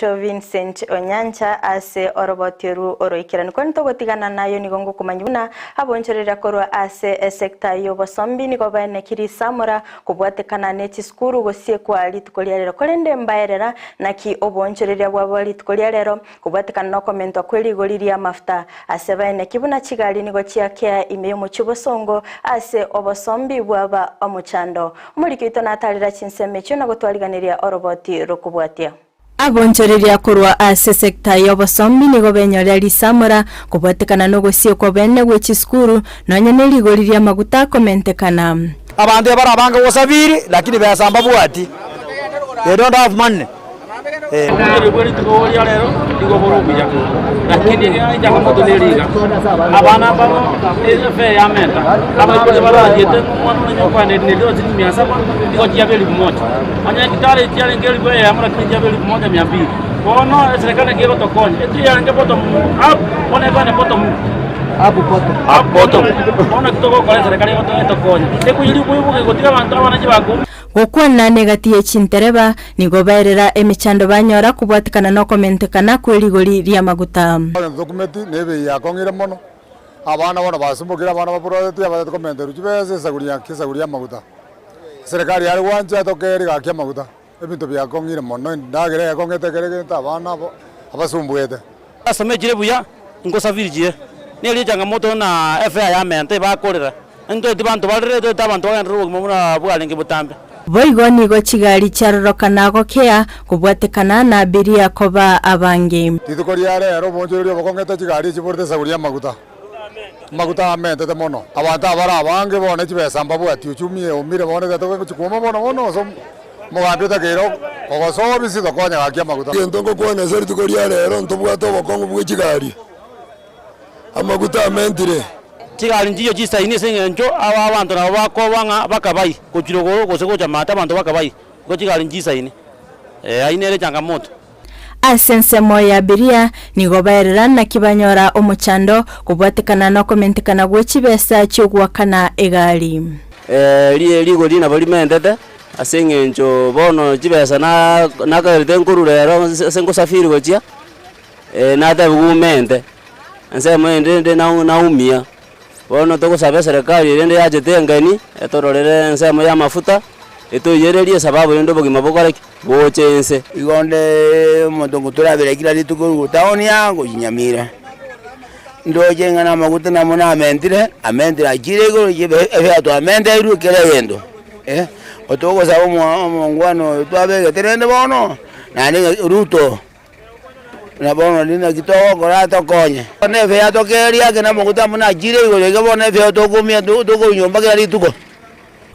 Oito Vincent Onyancha ase oroboti orwo oroikeranu. Korende togotigana nayo nigo ngokomanya buna abonchoreria korwa ase esecta y'obosombi nigo baeneki risamora kobwatekana ne chisukuru gosiekwa rituko ria rero. Korende mbaerera naki oboonchoreria bwabo rituko ria rero kobwatekana nokomentwa kwe rigori ri'amafuta ase baeneki buna chigari nigo chiakea ime y'omochie obosongo ase obosombi bwaba omochando. Omoriki oito natarera chinsemo echio na gotwariganeria oroboti rokobwatia. Abonchoreria korwa ase sector y'obosombi nigo benyorera risamora kobwatekana nogosiekwa bene gwe chisukuru nonya ne rigori ri'amaguta komentekana. Abanto ebarabange gosabiri, lakini besa mbabwati, they don't have money. Obochori bwe rituko ria rero nigo bore obuya, lakini echangamoto nere iga, abana mbabo efare yamenta, abaibori barachiete ng'a omwana one onye okoenda eri chiringi mia saba, nigo chiaba elifu moja. Onye egitari chiarenge elifu eyemo lakini chiaba elifu moja mia mbili. Bono eserekari naki egotokonya, eki yarenge bottom up, bono ekoenda bottom up bottom. Bono naki togokora eserekari etokonye, ekoiyeria oboiboki gotiga abanto abana chibakumia. Gokwana negati ye chintereba, nigo baerera emechando banyora kobwatekana nokomentekana kwe rigori ri'amaguta. Egento tokumeti nebei yakong'ire mono, abana bono basumokire abana babororeti abatete komenterwa chibesa esaguri ya esaguri y'amaguta. Eserekari yare gwancha etokeri gaki amaguta, ebinto biakong'ire mono endagera yakong'ete ekero egento abana abo abasumbuete. Asomechire buya, nkosafiri chire, neri echangamoto na efare y'amenta ebakorera. Ntoeti banto barere, toeti abanto bagenderere obogima buna bwarenge botambe. Boigo nigo chigari chiarorokana gokea, kobwatekana na abiria koba abange. Rituko ria rero oboonchoreria obokong'ete chigari echiborete esaguri y'amaguta. Amaguta amentete mono. Abanto abare abange bono chibesa mbabwati uchumi eumire bono egento gegochi kwoma bono bono ase omogambi otakeire kogosoa obisi tokonya gaki amaguta. Egento ngokwana ase rituko ria rero ntobwate obokong'u bwe chigari, amaguta amentire. Chigari nchiyo chisaini ase eng'encho aba abanto nabo bakoba ng'a bakabai gochia rogoro gose gocha maate abanto bakabai, igo chigari nchisaini, eh, ayio nere echangamoto. Ase ensemo ya abiria nigo baerera naki banyora omochando kobwatekana nokomentekana gwe chibesa chi'ogoakana egari. Rigori nabo rimentete ase eng'encho bono chibesa nakagerete nkorwa rero ase ngosafiri gochia, natebiwa omente, ensemo ende ende naumia. Bono togosaba eserekari erende yachete engeni, etororere ensemo ya amafuta, etoiyererie esababu rende obogima bokore ki? Boche inse. Igo onde omonto ngotorabera kera rituko korwa town aa gochia Nyamira, ndoche ng'a namaguta namo namentire, amentire achire igoro efare twamenteirwe kera egento eh, otogosaba omo omongwana oyo twabegete rende bono, naende ng'a Ruto. Na bono ninaki togokora atokonye? Bono efeya atokeerie ake namaguta amo nachire igoro iga bono efeya tokomia tokorwa nyomba kera rituko.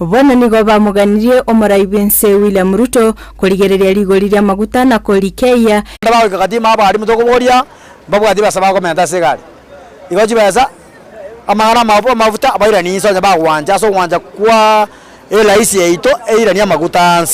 Bono nigo bamoganirie omorai bw'ense William Ruto korigereria rigori ri'amaguta na korikeyia. Bagoika gati ime abalimu tokoboria, mbabwati besa bakomenta ase egari. Igo chibesa, amang'ana amabu amafuta bairanie inse onye bagwancha ase ogwancha kwa eraisi yaito eiranie amaguta anse.